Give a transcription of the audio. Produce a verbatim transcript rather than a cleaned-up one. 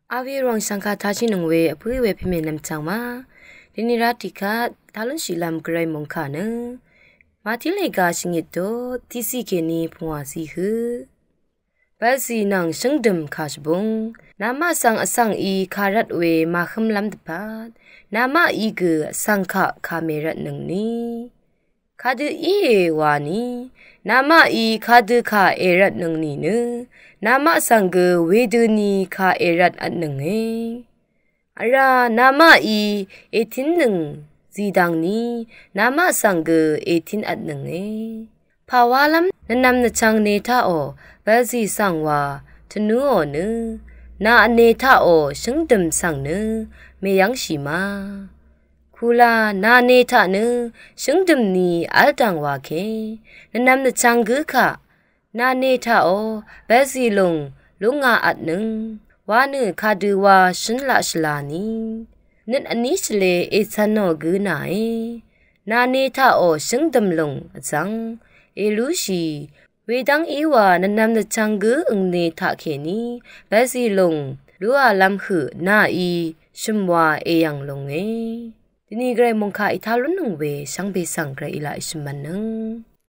Awi rwàng shvngkà tashì nøng we vpǿ we pèmè nvmchvng ma. Dini rá tiqkvt talúnshìlv́m gvray mòngkà nø Màtí lèga shvngit dø tiqsì kèní pvngwà zí hø. Bvzì nvng shǿngdø̀m kà shvbúng. Namaq svng vsvng í kà rvt we màhǿmlv́m dvpvt, namaqí gø vsvng kaq kà mèrvtnøngni. Kadø íe wa ni, namaqí kadø kà èrvtnøngni nø, namaq svng gø wedøni kà èrvt vtnønge. Vrá namaqí ètínnøng zidvngni, namaq svng gø ètín vtnønge. Pàwálv́m nvnvm nvchvng ne taqò, bvzì svng wa tvnúò nø, nà vne taqò shǿngdø̀m svng nø mèyv́ngshì ma. Kula nà ne taq nø shǿngdø̀m ni v́l dv̀ng wa ke, nvnvm nvchvng gǿ kaq, nà ne taqò bvzì lùng lúnga vtnøng wa nø kadø wa shǿn laq shvla ni. Nøt vní shvlē ècv̄nò gǿ nàe. Nà ne taqò shǿngdø̀m lùng vzv̀ng èlúshì. Wedv́ng í wa nvnvm nvchvng gǿ ø̀ngne taqkèní bvzì lùng lúalv́m høq nàí shø̀m wa èyv̀ng lùnge. Dini gvray mòngkà ètá lúnnøng we shvngbe svng gvray èlaq èshø̀m mvnøng.